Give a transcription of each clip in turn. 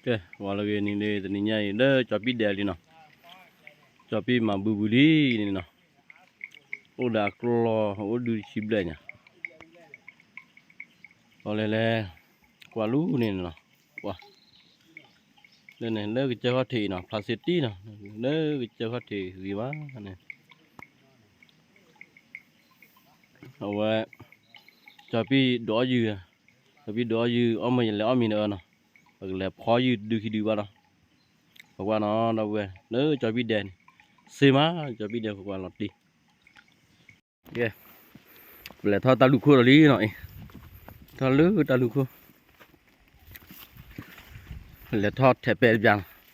ကဲ ဝံၤလၢဂ့ၤန့ၣ် တနံၤညါအံၤ လၢကၠီၤပံၣ်ဒဲးလံနီၤ, ကၠီၤပံၣ်မၤဘုဘုလံန့ၣ်နီၤ, အိၣ်ဒီးအကျီၢ် အိၣ်ဒုတဆံဘျဲၣ်ညါ, အလဲၤလဲၤ ကွၢ်လူန့ၣ်နီၤ, ကွၢ် လၢန့ၣ် လၢကစၢၢ်ခီၣ်ထံးနီၤ ဖျါစ့တံနီၤ, လၢကစၢၢ်ခီၣ်ထံးဂ့ၤမးန့ၣ်, အဝဲ ကၠီၤပံၣ်ဒိးအီၣ်ယုၢ်, ကၠီၤပံၣ်ဒိးအီၣ်ယုၢ် အီၣ်မ့ၢ်ယလဲၤအီၣ်မ့ၤနအၢနီၤ, ပကလဲၤဖီယုၢ်ဒုခံဒုဘၣ်ဒီး, ပကွၢ်နီၤ ဒီပုၢ်ဝဲၢ် လၢကၠီၤပံၣ်ဒဲးန့ၣ်, စ့မး ကၠီၤပံၣ်ဒဲး ပကွၢ်လီၤတံၢ် ကဲ ပလဲၤထီၣ်တၢ်လူၢ်ခိၣ်ဒီးလံနီၤအံၤ, ထီၣ်လၢတၢ်လူၢ်ခိၣ်, လဲၤထီၣ်ထဲးပဲတပျၢ်လီၤ, လဲၤ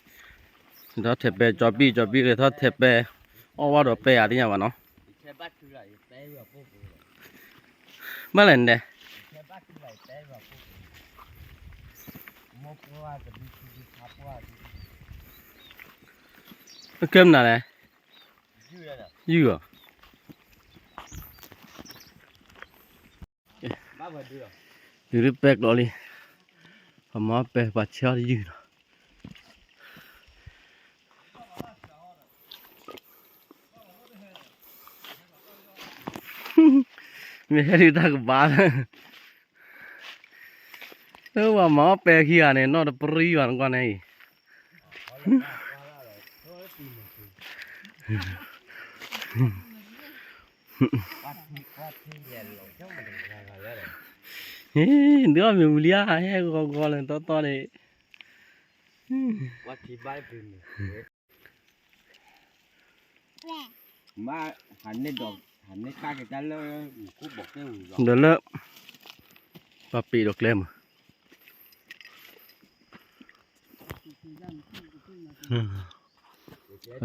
ထီၣ်ထဲးပဲ ကၠီၤပံၣ် ကၠီၤပံၣ် လဲၤထီၣ်ထဲးပဲ, အီၣ်ဝဲဒီးပဲဧါသ့ၣ်ညါဘၣ်နီၤ, ဘၣ်လဲၣ်န့ၣ်, ကဲမနုၤလဲၣ်, ယုၢ်အီၤ တုၤလၢပဲကျိးလံ, ပှၤမၤအီၣ်ပဲ ပှၤဆဲးအီၣ်တယုၢ်နီၤ, မ့ၢ်ဟဲဒုးတၢ်ကဘၣ်လၢ လၢပှၤမၤအီၣ်ပဲခံဂၤန့ၣ် နီၢ်တပရံဘၣ်နကွၢ်န့ၣ်အံၤ, ဒုးအီၣ်မ့ၤဝံၤလံဧါ ဟဲဂီၤဂီၤလၢတီတီန့ၣ်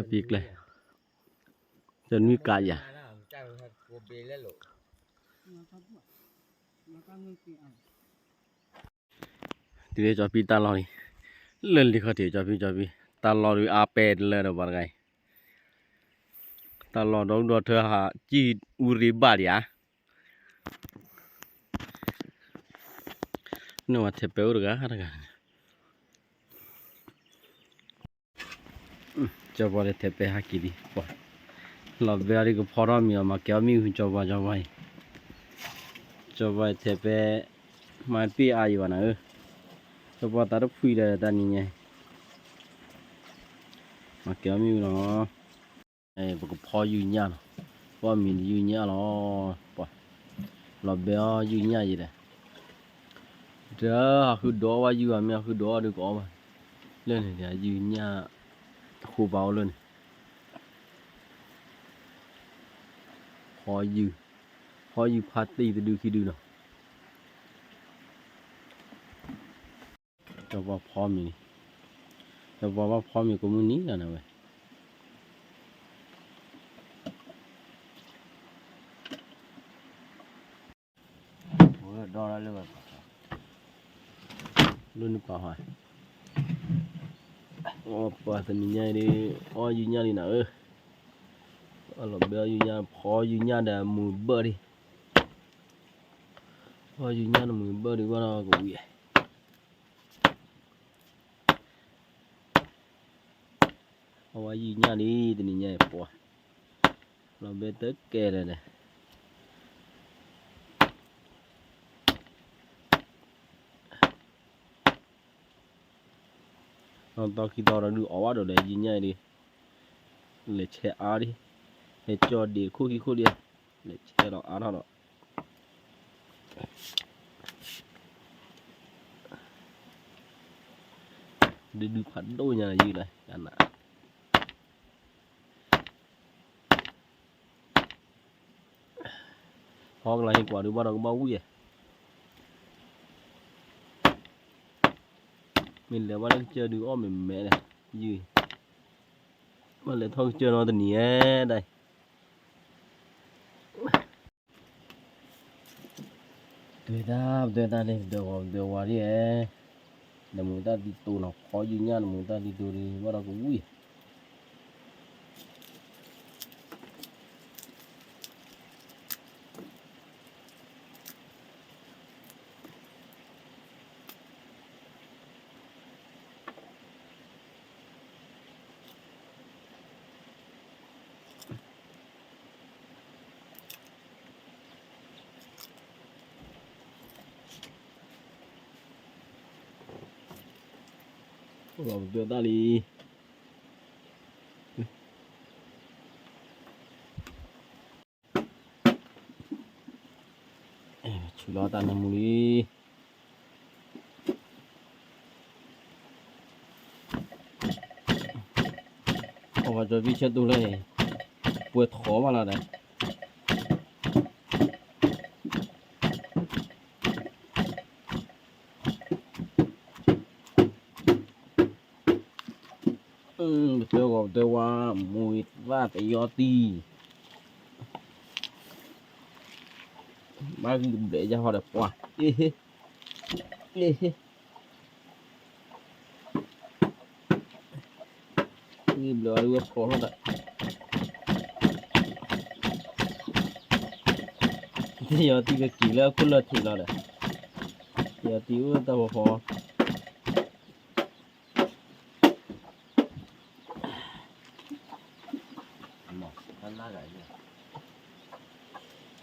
ဒီးလၢ ပှၤပ့ၤဒီးကျဲမး, ပှၤပ့ၤကျဲ, တနွံကးယၤ တုၤလၢကၠီၤပံၣ်တၢ်လီၢ်လံ, လၢလံခီၣ်ထံး ကၠီၤပံၣ် ကၠီၤပံၣ် တၢ်လီၢ်ဒုးအါပဲတလၢဒီးပှၤတဂၤအံၤ, တၢ်လီၢ်ဒီဒူၣ်ဒီထၢဟး ကံၢ်အူရ့ဘၣ်ဒံးဧါ, န့ၣ်ဝဲထဲးပဲအိၣ်တဂၤတဂၤန့ၣ် ကၠီၤပှၤဒီးထဲးပဲဟဲက့ၤလံ, ပှၤ လီၤဘဲအီၤဒ်ကဖီထီၣ်မံၤအီၤ မၤကဲအီၣ်မ့ၣ်အူ ကၠီၤပှၤ ကၠီၤပှၤအံၤ, ကၠီၤပှၤထဲးပဲ မၤတပ့ၢ်အါယံၤဘၣ်နၤဧၢ, ကၠီၤပှၤသးတဖှံလၢတၢ်နံၤညါ, မၤကဲအီၣ်မ့ၣ်အူလီၤ, ပကဖီယုၢ်ညၣ်လီၤ, ပအီၣ်မ့ၤယုၢ်ညၣ်လီၤ, ပှၤ လီၤဘဲအီၤယုၢ်ညၣ်ယံၤဒီး တဟးဃုဒိးအီၣ်ဘၣ်ယုၢ်ဘၣ် မ့ၢ်ဟးဃုဒိးအီၣ်ဒုးကအီၣ်ဘၣ်, လၢန့ၣ်ယုၢ်ညၣ် ဃိဘၣ်အိၣ်လၢန့ၣ်, ဖီယုၢ်, ဖီယုၢ်ဖါတံၢ်တဒုခံဒုနီၤ, ကၠီၤပှၤဖီမ့ၤန့ၣ်, ကၠီၤပှၤဘၣ်ဖီမ့ၤကိးမုၢ်နံၤလီၤန့ၣ်ဝဲ လၢနပာ်ဟါ, ပှၤတနံၤညါအံၤဒ် အီၣ်ယုၢ်ညၣ်လံနၤဧၢ, အလီၤဘဲအီၣ်ယုၢ်ညၣ် ဖီယုၢ်ညၣ်ဒီးမုာ်ဘၢၣ်ဒံး, ဖီယုၢ်ညၣ်ဒီးမုာ်ဘၢၣ်ဒံးဘၣ်ဒီးကဝံၤ အဝဲယုၢ်ညၣ်လံ တနံၤညါအံၤပှၤ, လီၤဘဲတကဲလၢာ်ဒီး နီၢ်သီခံသီဒီးဒုးအီၣ်ဘၣ်ဒီးလၢယုၢ်ညၣ်အံၤဒံး, လဲၤဆဲးအါဒံး, ဟဲကၠီၣ်ဒံးခိၣ်ခံခိၣ်ဒံး, လဲၤဆဲးဒီးအါထီၣ်ဒီး ဒုးဒုးဖးဒိၣ်ညါလၢယုၢ်လၢ ကနၣ် ဖီကလၤဟ့ၣ်ကွၢ်ဒုးဘၣ်ဒီးကဘၣ်ဝံၣ်ဧါ, မ့ၢ်လဲၤဘၣ်လၢကစၢၢ်ဒုးအီၣ်မ့ၢ်မဲာ်ဒီး ယုၢ်, ဘၣ်လဲၤထီၣ်ကစၢၢ်နီတနံၤဧါဒၣ် ပဒွဲတၢ် ပဒွဲတၢ်န့ၣ် ပဒွဲဝီၤ ပဒွဲဝီၤဒ်ဧါ, နမူတၢ်သံတိၤနီၤ ဖီယုၢ်ညၣ် နမူတၢ်သံတိၤဒီး ဘၣ်ဒီးကဝံၣ် ပ ပဒိးတၢ်လံ, ဆူးလီၤတၢ်နၢမူလံ. အဝဲကၠီဘံၣ်ဆၢတူၢ်လၢ, ပှဲၤထီၣ်မးလီၤဒီး ပတဲဂီၤပတဲဝါ, မူသၣ်တယီတံၢ်, ဘၣ်ဂံၢ်ဘျဲးယါဟီဒီးပှၤ, အ့ဟ့, အ့ဟ့, ဂံၢ်ဘျဲးဝဲဖျိးထီၣ်ဒီး, တယီတံၢ်ကက့ၤလၢအခိၣ်လၢထံးလီၤဒီး, တယီတံၢ်အိၣ်တၢ်ဖီဖ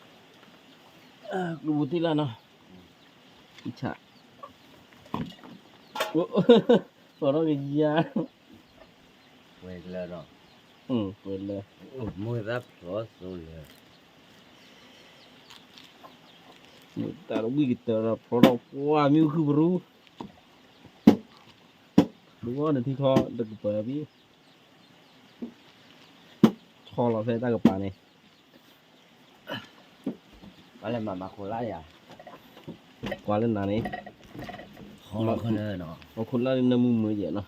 ီ ကျိပူၤတံၢ်လၢနီၤ, ဆး, အိၣ်ထီၣ်ကယါ, ပှဲၤလၢ, ပှဲၤလၢ, မူသၣ်ဖျိးသိလၢ, မူသၣ်တဝံၣ်ကတၢၢ်ဒီးဖျိးထီၣ်ပှၤမ့ၣ်အူခုၣ်ပရူ ဒုးဝဲနထံထီတကပၤဘံ, ထီလီၤဖဲတၢ်ကပၤန့ၣ်, ပှၤလဲၤမၤမၤခိလါယၤ, ကွၢ်လၢနၤန့ၣ်, မၤခိလါန့ၣ်နၢမူမုာ်ယဲၢ်နီၤ,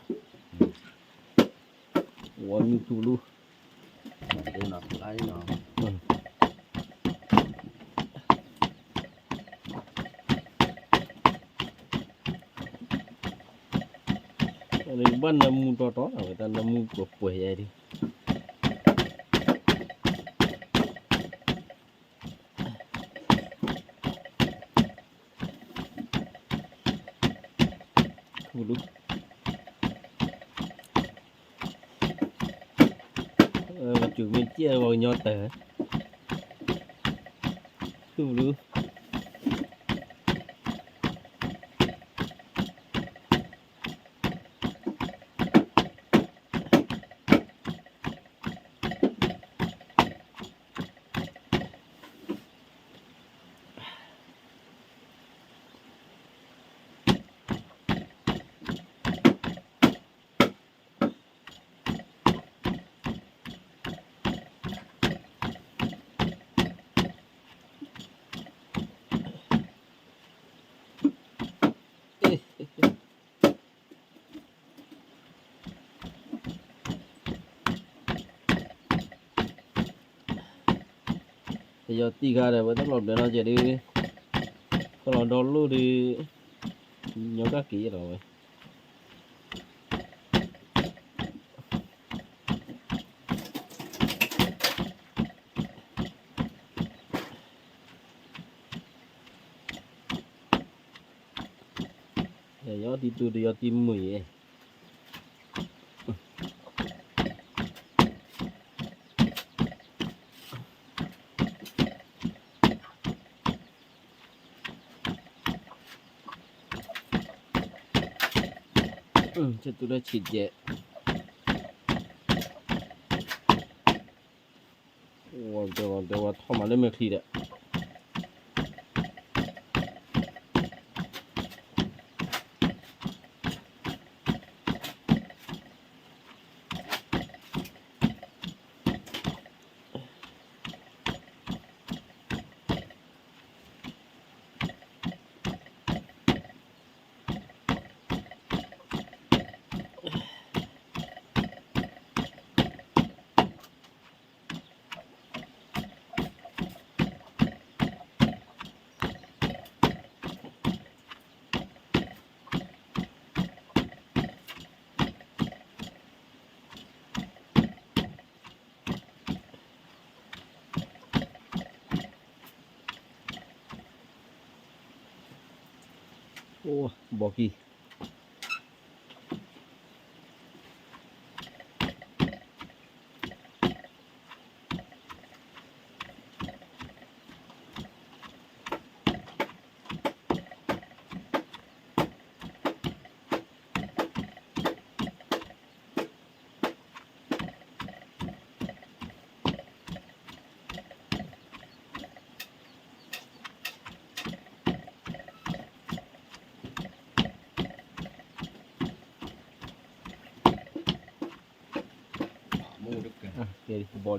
ဝဲမုၢ်ထူလူ ဘၣ်နၢမူတီတီ အဝဲတၢ်နၢမူပှဲၤပှဲၤယဲၢ်ဒံး ထူလူ, ပစိၤမ့ၢ်ကဲဝဲကညီတၢ်, ထူလူ ပယီၤတံၢ်ခါဒီး ဝဲတလီၤဘျဲးနီတစဲးဒု, ကလီၤဒီလိၣ်ဒု, ညီကၣ်က့ၤဒီးဝဲ ယီၤတံၢ်တူၢ်ဒီးယီၤတံၢ်မုာ်ယဲၢ်, ဆဲးတူၢ်လၢဆံးကဲး, ဝဲတဲဝဲတဲဝဲထီၣ်မးလၢမဲာ်ချံဒီး အိၣ်ဘီကံ တ ကဲလံ ဘီလံ,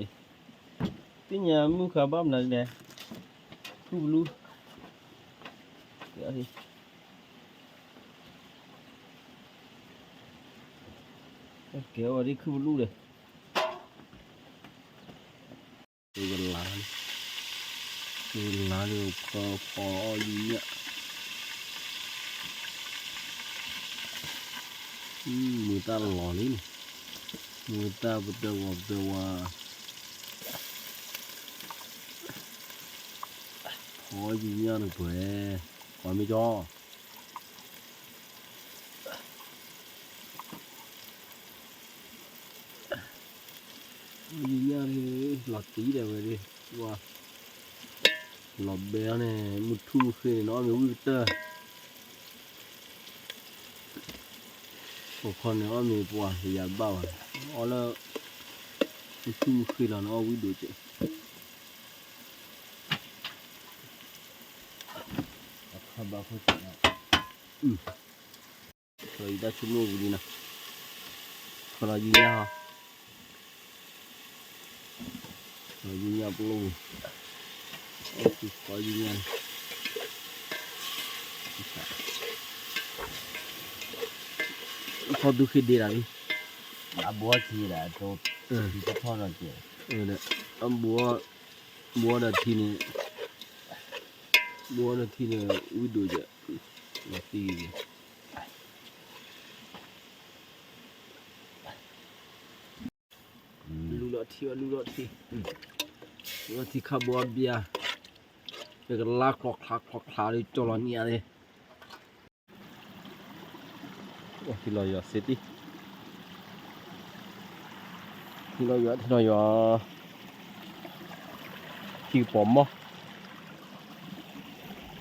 သ့ၣ်ညါမုၢ်ဃါဘၣ်မနုၤလဲၣ်, ခုၣ်ပလူ, ကဲဝဲဒ်ခုၣ်ပလူဒီး ကလါ, ကလါဒီးဖီဖီအီၣ်ယံၤညၣ်, မူၤတၢ်လီၤလံန့ၣ်, မူၤတၢ်ပတဝီပတဝါ, ဖီအီၣ်ယံၤညၣ်တပှဲၤ, ပှၤမ့ၢ်ကၠီ ယညၣ်ဒ် လီၤတံၢ်ဒီးဝဲဒ်, လီၤဘဲအီၤန့ၣ် မုၢ်ထူၣ်မုၢ်ဃ့န့ၣ် နအီၣ်မ့ၤဝံၣ်ကတၢၢ်, ပိာ်ခွါန့ၣ်အီၣ်မ့ၤပှၤ ယၤဘၣ်ဘၣ်, အီၣ်လၢ မုၢ်ထူၣ်မုၢ်ဃ့လီၤ နအီၣ်ဝံၣ်ဒိၣ်ကဲး ခီလီၤယတၢ်ဆိကမိၣ်ပူၤလံနီၤ, ခီလီၤယညၣ်ဟီ, ခီလီၤယညၣ်ပလိၣ်, ခီယညၣ်, ခီသူဃ့ဒ့တၢ်လံ, အဘိထံဒၣ်, ထီထီၣ်ဒီးကဲ, အဘိ, ဘိဒီးထံန့ၣ်, ဘိဒီးထံန့ၣ် ဝံၣ်ဒိၣ်ယဲ, လီၤတံၢ် လူလီၤထံဝဲ လူလီၤထံ, လူလီၤထံခါဘိအဘျါ, ပကလါချီချါချီချါဒီးကၠီလီၤနံၤဧါ, ထံလီၤယွၤစ့တံၢ်, ထံလီၤယွၤ ထံလီၤယွၤ, ထံကပီၤမီၢ်, ထီၣ်ဘံ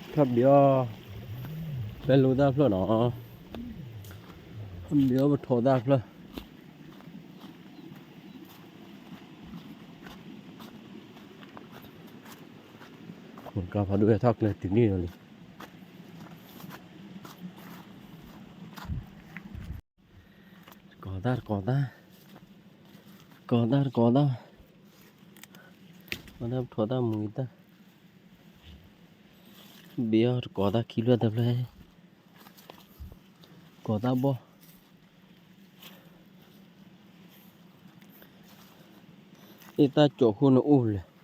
အီၣ်, ပဲလိတၢ်ဖျၢၣ်နီၤ, ထီၣ်ဘံအီၣ်ပထိးတၢ်ဖျၢၣ် ကါဖးဒိၣ်ဟဲထီၣ်ကျဲတုၤန့ၣ်လီၤလံ, တကိးတၢ် တကိးတၢ်, တကိးတၢ် တကိးတၢ်, တကိးတၢ် ပထိးတၢ်မူၤတၢ်, ဘ့အီၣ်တကိးတၢ်ခံဖျၢၣ်တဖျၢၣ်, ကိးတၢ်ဘီၣ် အ့ၣ် တၢ်ကၠီၤခိၣ်န့ၣ်အိၣ်လဲၣ်,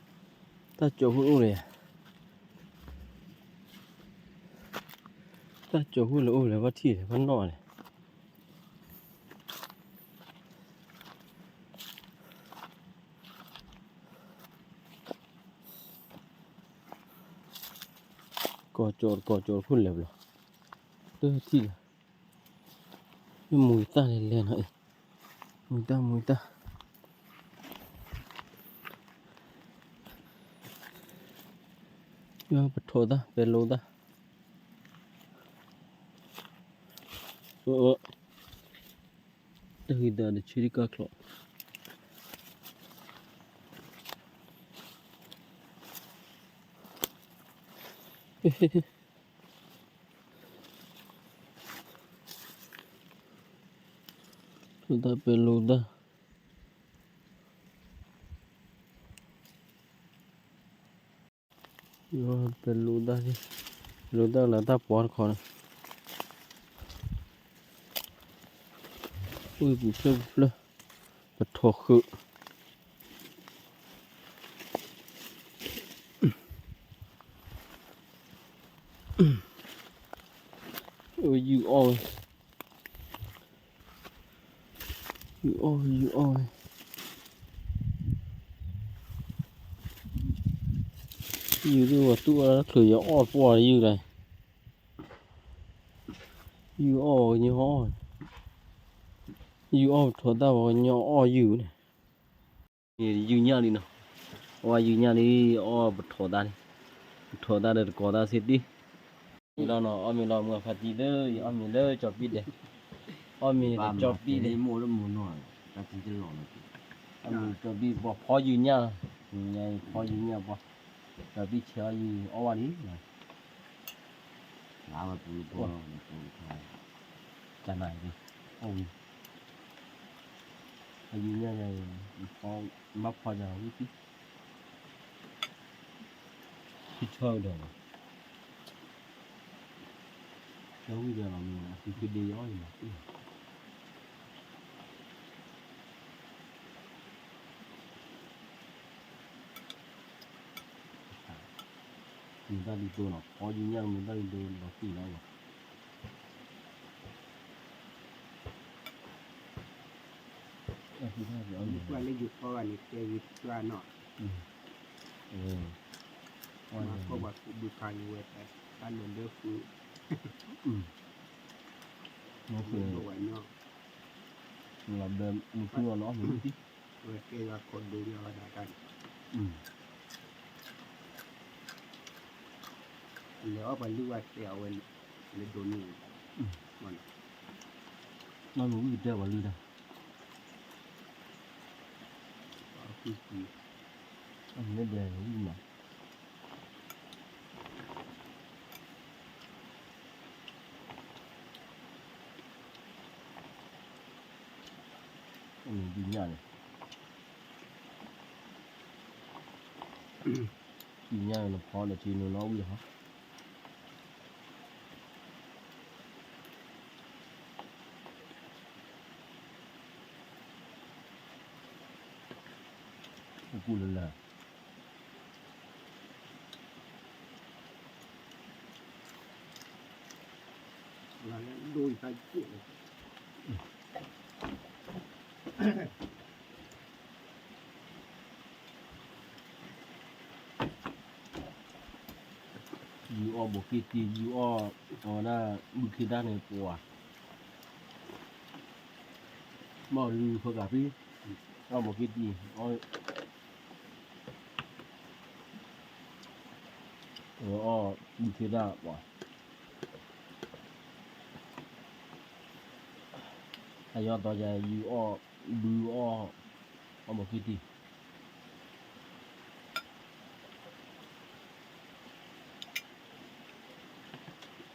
တၢ်ကၠီၤခိၣ်အိၣ်လဲၣ်ယၤ, တၢ်ကၠီၤခိၣ်လဲၣ်အိၣ်လဲၣ် ဘၣ်ထံၣ်လဲၣ် ဘၣ်နီၣ်လဲၣ်, ကီၤကၠီၤ ကီၤကၠီၤခိၣ်လဲၣ်ဘျီ, တထံၣ်လဲၣ်, မူၤတၢ်လဲၤလဲၤနီၤအံၤ, မူၤတၢ် မူၤတၢ်, ပထိးတၢ် ပဲလိတၢ်, တၢ်ဂ့ၤတၢ်တဆၢဒံးကါချီး, ထိးတၢ်ပဲလိတၢ်, ပဲလိတၢ်, ပဲလိတၢ်လၢတၢ်ပှီတခီန့ၣ်, အိၣ်ပူၤဖျၢၣ်ပူၤဖျၢၣ်, ပထိးဃုာ် ယုၢ်အီၣ်ဝဲ, ယုၢ်အီၣ်ဝဲ ယုၢ်အီၣ်ဝဲ, ယုၢ်ဒ်ဝဲတူၢ်အီၣ်တချုးယအီၣ်ပှီၢ်ယုၢ်လီၤ, ယုၢ်အီၣ်ဝဲကညီအီၣ်, ယုၢ်အီၣ်ပထိးတၢ်ဝဲကညီအီၣ်ယုၢ်န့ၣ် ယုၢ်ညၣ်လံနီၤ, အီၣ်ယုၢ်ညၣ်လံ, အီၣ်ပထိးတၢ်လံ, ပထိးတၢ်ဒီးတကိးတၢ်စ့တံၢ်, မ့ၢ်လီၤနီၤ, အီၣ်မ့ၤလီၤ မုၢ်ဖါတံၢ်လၢ ယအီၣ်မ့ၤလၢကၠီၤပံၣ်ဒဲး, အီၣ်မ့ၤကၠီၤပံၣ်ဒဲး, အီၣ်မ့ၤကၠီၤပံၣ် ပှၤဖီယုၢ်ညၣ်လီၤ, ယုၢ်ညၣ်ဖီယုၢ်ညၣ်ပှၤ, ကၠီၤပံၣ်ဆဲးအီၣ်ယုၢ်အီၣ်ဝဲလံ, လါဝဲပူၤပူၤ, ကနၤ, အိၣ်ဝံၤ ယညါယၤ, ဘၣ်ဖီယၤဝံၣ်သံ, ဖုဆီဒီး, ကၠီဝံၣ်ဒီးလီၤမ့ၢ် အသုဖုဒ့ယအီၣ်ယမၤသံ မ့ၢ်တၢ်ဒ်သိးနီၤ ဖီယညၣ်မ့ၢ်တၢ်ဒ်သိးလီၤတံၢ်လီၤလီၤ. ကွၢ်လၢယဖီဂၤန့ၣ် တဲဝံၤတကျါနီၤ, မၤကီၢ်ပှၤဘုခါန့ၣ်ဝဲတၢ်လၢာ်လၢာ်ဃု, ဒိၣ်ဝဲညီ, လီၤဘျၢမုၢ်ထူၣ်လီၤနီၤ မုၢ်ထူၣ်, ဝဲကဲယွၤခိးဒိလီၤဝဲဒၣ်တၢ်န့ၣ်, လဲၤအီၣ်ပှၤလုၢ်ဝဲတဲအီၤဝဲ, လၢဒိးန့ၢ်, နီၢ်မုၢ်ဝံၣ်ကတဲပှၤလုၢ်တၢ် အမ့ၢ်ဒဲးဝံၣ်မး, အမ့ၢ်ဒုးညၣ်န့ၣ်, ဒုးညၣ်န့ၣ်ဖီဒီးထံနုာ်နီၣ်ဝံၣ်ဟီ ပူၤပူၤလၢလၢ, ဒိၣ်အံၤတၢ်က့ၣ်လီၤ. ယူၤအီၣ်ဘိးက့ၣ်တံၢ် ယူၤအီၣ်, အဝဲဒၣ် ဘုခ့ဒၣ်န့ၣ်ပှၤ, ဘၣ်လူၤဖၢကးဖံ, အီၣ်ဘိးက့ၣ်တံၢ်, အီၣ်, အီၣ်ဘုခ့ဒၣ်ပှၤ, အယီၤတီယၤ ယူၤအီၣ်, ဘုအီၣ်, အီၣ်ဘိးက့ၣ်တံၢ် ယဃိ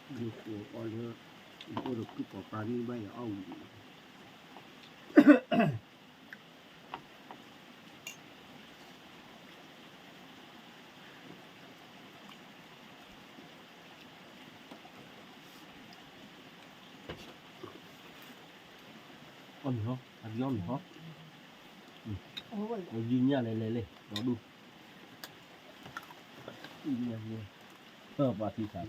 အီၣ်လၢ, ယအိၣ်ဒီးကုၢ်ပိာ်ခွါန့ၣ်ဘၣ်ယအီၣ်ဝံၤန့ၣ်, အီၣ်မ့ၤဟီ, အဒံအီၣ်မ့ၤဟီ, ယုၢ်ညၣ်လဲၤလဲၤလဲၤ ဒီဒူၣ်, ပှၤထံဆးထံဆး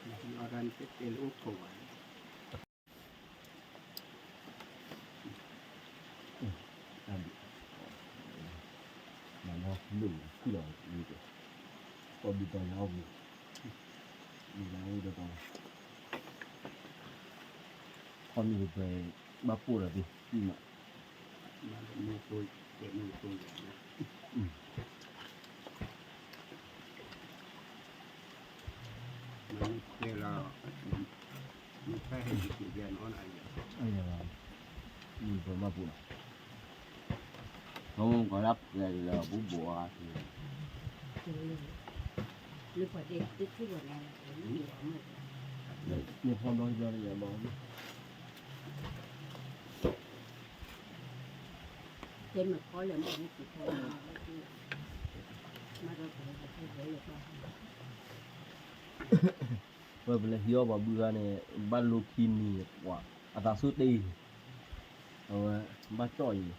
အီၣ်တၢ်န့ၣ်တဲတဲလၢအိၣ်ခိးဝဲ တၢ်ဒုး, မၤလၢဟီၣ်ခိၣ်လိၣ်န့ၣ် ခုၣ်လီၤဝံၤ, ကီၢ်ဒုးတီၤညါအီၣ်ဝံၤ, မၤလၢဟီၣ်ခိၣ်လိၣ်တီၤ, ခီမ့ၢ်တပှဲၤ, ဘၣ်ပိၢ်ဒီးသ့ၣ်, မၤ, မၤလၢတဲမ့ၢ်တိၢ်ယၤန့ၣ် မ့ၢ်တဲလီၤ, မ့ၢ်တဲဟဲယံၤက့ၤယဲၢ်န့ၣ်အီၣ်နအံၤ, အယဲၢ်ဘၣ်, မ့ၢ်ပှဲၤဘၣ်ပူၤလီၤ, မ့ၢ်ကီးလၢပှဲၤလၢဘူၣ်ဘိးအါ, လၢပှၤတဲတထံၣ်ဘၣ်န့ၣ်, မ့ၢ်ဖီဘျီဘျီတယၤဘၣ် တဲမ့ၢ်ဖီလဲၣ်မ့ၢ်ဟဲက့ၤဖီလဲၣ်, မ့ၢ်ဒီးပှၤဟဲဖီလဲၣ်ဘၣ်, ဝဲပလဲၤဟံးအီၣ်ပှၤဘုဂၤန့ၣ် ဘၣ်လိခံနံၤပှၤ အသးဆူၣ်တ့ၢ်, အဝဲ ဘၣ်ကၠီၣ်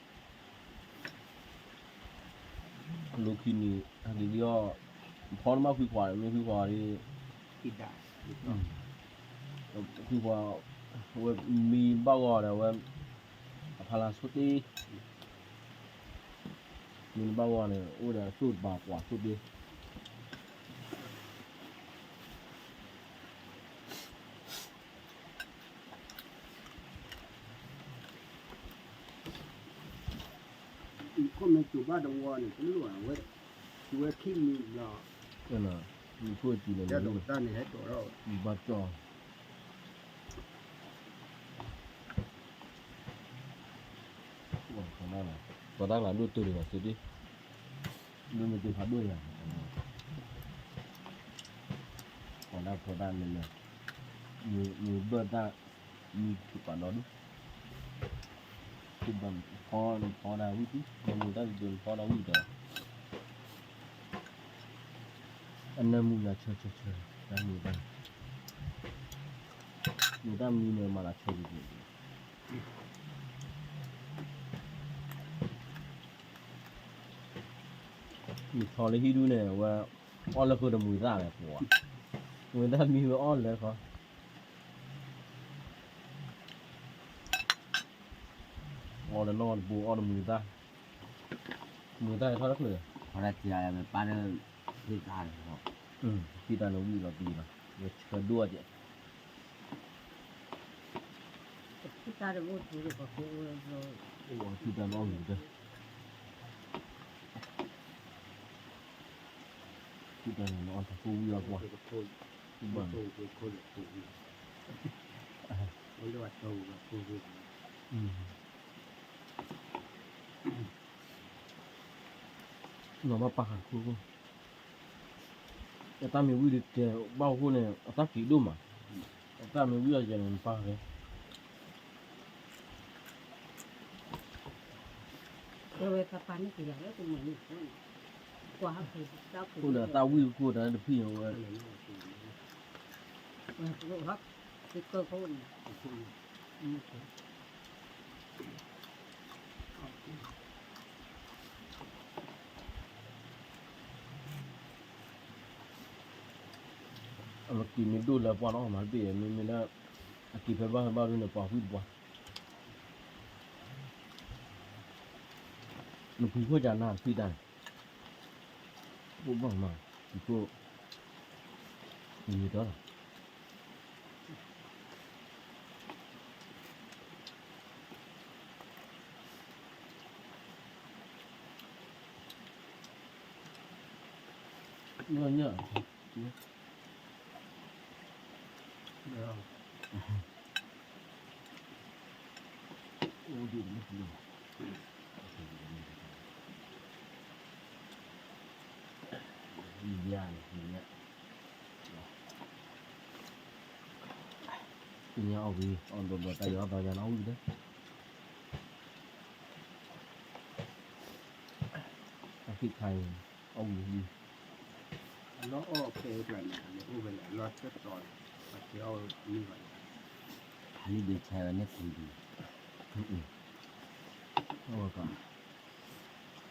အံၤ လိခံနံၤ ဟဲက့ၤဒံးအီၣ်, ဖီနဘၣ်ဖုခွါ မ့ၢ်ဖုခွါဒီး, ဖုခွါ, ဝဲမံဘၣ်ဂီၤဒီးဝဲ, အဖီလာ်ဆိတ့ၢ်, မံနဘၣ်ဂီၤန့ၣ် အိၣ်ဒီးအစိၣ်တပၤကွၢ်ဆိတ့ၢ် ခီမ့ၢ်ကၠိဘၣ်တဝီန့ၣ် တလိၣ်ဝဲ, တုၤဝဲခံနံၤလီၤ, မ့ၢ်ဖိအစုန့ၣ် တၢ်န့ၣ်ဟဲတီၤထီၣ်, ဘၣ်ကၠီၣ်, ပှၤတၢ်လၢဒိၣ်တုၤန့ၣ်ဘၣ်သုဒ်, ဒိၣ်မ့ၢ်တုၤဖးဒိၣ်ယၤ, ပှၤတၢ်ဖိတၢ်လၢလၢ, မ့ၢ်ဘၣ်တၢ် မံတပာ်ဒီဒူၣ်, ဖီနဖီဒၣ်ဝံၣ်ဒူၣ်, နမူတၢ်တဒိနဖီဒီးဝံၣ်ဒီး, အနၢမူယၤဆၢဆၢဆၢ, တၢ်မူတၢ်, မူတၢ်မံန့ၣ်မၤလၢဆၢက့ၤက့ၤ, မ့ၢ်ထီလၢဟံၣ်ဒူၣ်န့ၣ် ဝဲအီၣ်လၢဃိတမူသၣ်ဝဲပှၤ, မူတၢ်မံဝဲအီၣ်လၢဃီ အီၣ်လၢနီၢ်တဘိအီၣ်လၢမူတၢ်, မူတၢ်ထီၣ်တချုး, ထီၣ်တၢ်ထံၣ်အပၢ်လၢ, သ့ၣ်သၣ်လၢ, သ့ၣ်တၢ်လၢဝံၣ်လီၤပံၤလီၤ, ဝဲဆၢဒိၣ်ကဲး, သ့ၣ်တၢ်လၢအိၣ်ထူ, အိၣ်ထူတၢ်လၢအီၣ်ဂ့ၤတၢ် ထူတၢ်န့ၣ် နအီၣ်တၢ်ဖိဝံၣ်အီၣ်ကွၢ်, ဘၣ်, နီၢ်ဘၣ်ပာ်ဃာ်ခိၣ်, အတၢ်မ့ၢ်ဝံၣ်ဒုးတဲဘၣ်အဃိန့ၣ် အတၢ်ကံးဒိၣ်မး, အတၢ်မ့ၢ်ဝံၣ်အီၤယဲန့ၣ် နပာ်ဃာ် ဝဲတၢ်ပာ်န့ၢ်ကယၤလၢကမၤန့ၢ်အဃိန့ၣ်, ကွၢ်ဟးဖုးတၢ်ဖုး, အိၣ်ဒီးတၢ်ဝံၣ်အဃိတၢ်တဖံးဝဲ, ဝဲ, အကံးမ့ၢ်ဒိၣ်လၢပှၤနီၢ်မၤတဘ့ၣ် မ့မ့ၢ်လၢ, အကံးဖဲဘၣ်ဖဲဘၣ်ဒ်န့ၣ် ပှၤဝံၣ်တပှၢ် နဖုခိၣ်ကနၣ်ဖံးတၢ်န့ၣ်, အိၣ်ဘၣ်မး, ဖုခိၣ်, မံၤတီလီၤ, သ့ၣ်ညါအီၣ်ဝံၤ အီၣ်ဒိးဒိးတၢ်ယီၤသီယါနီၣ်ဝံၤဒီး, တၢ်ခံခါအံၤ, အီၣ်ဝံၤ, အလီၢ်အီၣ်ဖဲအံၤန့ၣ် အလဲၤအိၣ်ဝဲလၢအလီၢ်တတီၤ, ပှၤတဲအီၣ်ဝဲန့ၣ်ဘၣ်, ဖးလံၣ်ဒ့ဆါဝဲန့ၣ်ပူၤဒံး, အီၣ်ဝဲကီး, တၢ်ယီၤသီလီၤ, အီၣ်ဒၣ်တတီၤ, တၢ်ခံခါ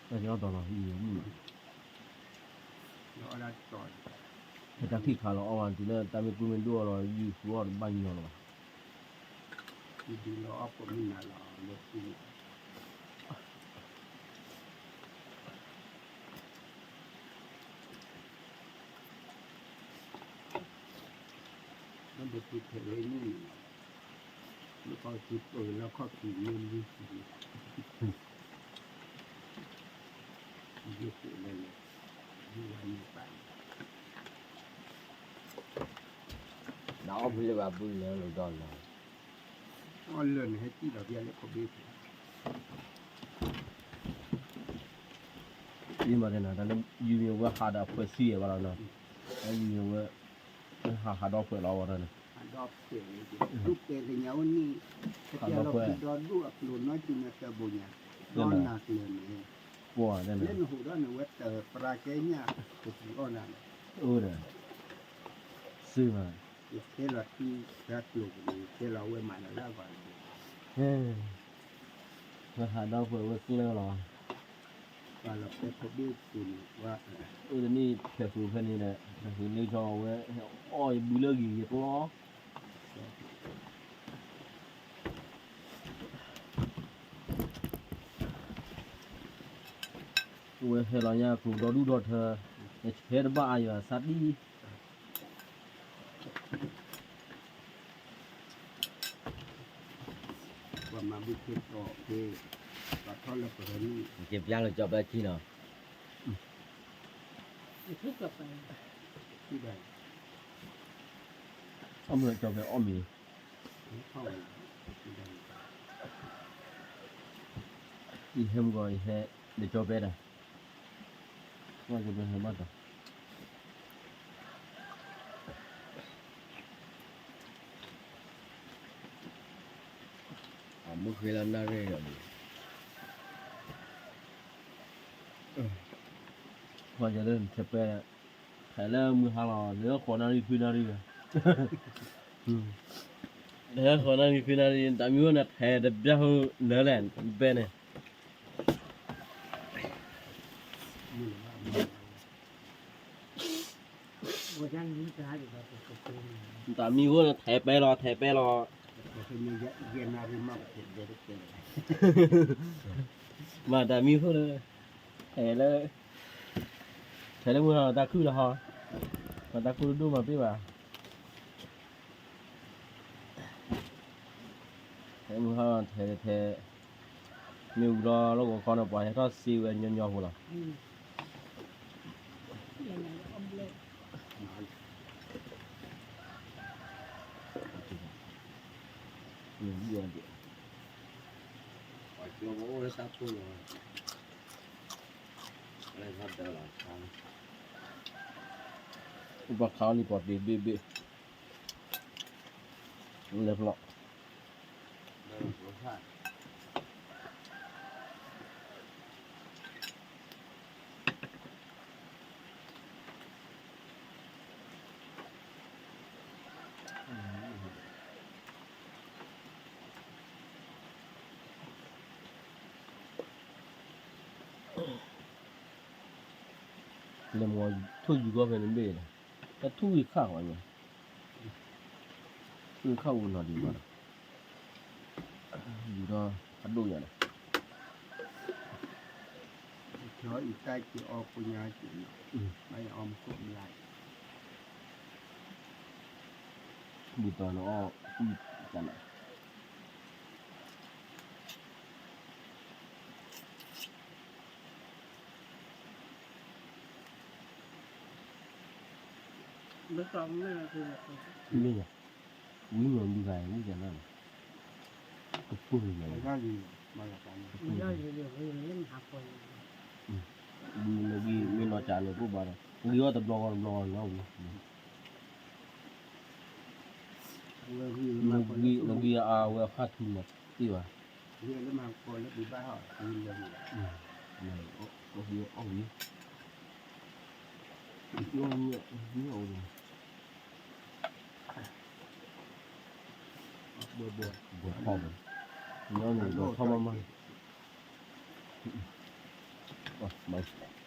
လီၤအီၣ်ဝဲတုၤလၢတၢ်မ့ၢ်ကူမ့ၢ်ဒိၣ်အီၤလီၤ ယုၢ်ဃုအီၣ်တဘၣ်ညီလီၤဘၣ်, ယဒုးလီၤအီၣ်ပိာ်မုၣ်နၤလီၤလၢသူၣ် လၢဘုသူထဲးဝဲန့ၣ်, လၢကီၢ်သူပၢၤလၢခီၣ်ခံမ့ၢ်လံ, ယိၤပှဲၤလဲၤလဲၤ, ယိၤဝဲန့ၣ်ပၢ်, နအီၣ်ဘုလၢဘၣ်ဘုလၢလိၤဒီးလီၤ, အီၣ်လၢနဟဲတံၢ်လီၤဘၣ်လၢခီဘ့ၣ် အံၤမ့ၢ်တဲနၤ တၢ်လၢယုၢ်မ့ၢ်ဝဲဟးဒီးအဖှဲးဆံးဘၣ်လီၤနီၤ, တၢ်ယုၢ်မ့ၢ်ဝဲ, ဟးဟးဒီဖှဲးလီၤဝဲဒၣ်န့ၣ်, ဟးဒီဖှဲးန့ၣ်, ဒူၣ်တဲာ်ကညးအိၣ်န့ၣ်, ဟးဒီဖှဲး, ဒီဒူၣ်အကျိၤနီၢ်စုမ့ၢ်တၢ်ဘိညါ, ဒီနၤကျၢၤန့ၣ်, ပှၤတဲနၤ, လၢနဟူးဒီးနဝဲတပရၢကဲညၣ်, ကစံးအီၣ်နၤန့ၣ်, အိၣ်ဒီး, စ့မး, ယတဲလီၤတံၢ်တၢ်ကျိၤန့ၣ် ယတဲလီၤဝဲမးလၢလၢပှၤန့ၣ် ဝဲဟးဒီဖှဲးဝဲကျၢၤလီၤ, ပှၤလီၤဖဲခီဘ့ၣ်ပူၤန့ၣ်, အိၣ်တနံၣ်ဖဲးဃုာ်ဖဲန့ၣ်ဒီး ဖဲးဃုာ်န့ၣ်ဆီဝဲ, အီၣ်ယဘုလၢဂ့ၤယကျီ, ဝဲဟဲလီၤညါကျိၤဒီဒူၣ်ဒီထၢ, နဆဲးတဘၣ်အယွၤစးတံၢ် ပှၤမၤဘုခ့တီၤဖဲ, ပှၤထီၣ်လၢပရၢနုၢ်, က့ၤပျၢ်လၢကၠီၣ်ပဲခံနီၤ, အီၣ်မ့ၢ်လၢကၠီၣ်ပဲအီၣ်မ့ၤ, ယဟဲမုၢ်ဂီၤယဟဲလၢကၠီၣ်ပဲတၢ်, ကၠီၣ်ပဲဟဲဘၣ်တၢ် အ မုၢ်ဃ့လၢနၣ်ရံၣ်ဒီး, ပှၤကလၢနထဲပဲ, ထဲလၢမုၢ်ဟါလီၤ လၢဃိးနၣ်ရံၣ်ခွံနၣ်ရံၣ်, လၢဃိးနၣ်ရံၣ်ခွံနၣ်ရံၣ် တၢ်မံၤအိၣ်န့ၣ် ထဲတဘျီဟိလၢလဲၣ် ဘဲန့ၣ် တၢ်မံၤအိၣ်န့ၣ် ထဲပဲလီၤ ထဲပဲလီၤ, မ့ၢ်တၢ်မံၤအိၣ်လၢ, ထဲလၢ, ထဲလၢမုၢ်ဟါလီၤတၢ်ခုၣ်လၢဟီ, ပှၤတၢ်ခိၣ်တဒိၣ်မးပ့ၢ်ဘၣ် ထဲမုၢ်ဟါထဲထဲ, မ့ၢ်ဝံၤလီၤလီၢ်ကဝီၤခီန့ၣ် ပှၤဟဲထီၣ်စ့ဝဲညီညီဖိလီၤ, ပှၤခးအီၤလံပှၤတ့ဘ့ၣ်ဘ့ၣ်, လဲၤဖျီ လဲၤမၤထိၣ်ယူၤကီၢ်ဖဲန့ၣ်ဘ့ၣ်, တၢ်ထူၣ်ဂ့ၤခၣ်ဃီညါ, ထူၣ်ဂ့ၤခၣ်အိၣ်နီၤဒံးဘၣ်ဒီး, ယူၤဒီးဖးဒိၣ်ညါန့ၣ် ဘူတီၤနအီၣ်ကွံာ်ကနၤ, မ့ၢ်, ဝံၤမၤဘုဂၤဝံၤကနၤန့ၣ်, ကပၢၢ်ယၤ, ဘုနဂံၢ်မ့ၢ်နီၢ်ကၢန့ၣ် ပအိၣ်ဘၣ်ဒီး ဂံၢ်အီၣ်တဘျီဂီၤတဘျီဂီၤလီၤဝံၤ, နဂံၢ်အါဝဲအခါထူမးတ့ၢ်ဘၣ်, အီၣ်ဝံၤ, ဘှီထီၣ်, ဘှီထီၣ်မးမး, မၤ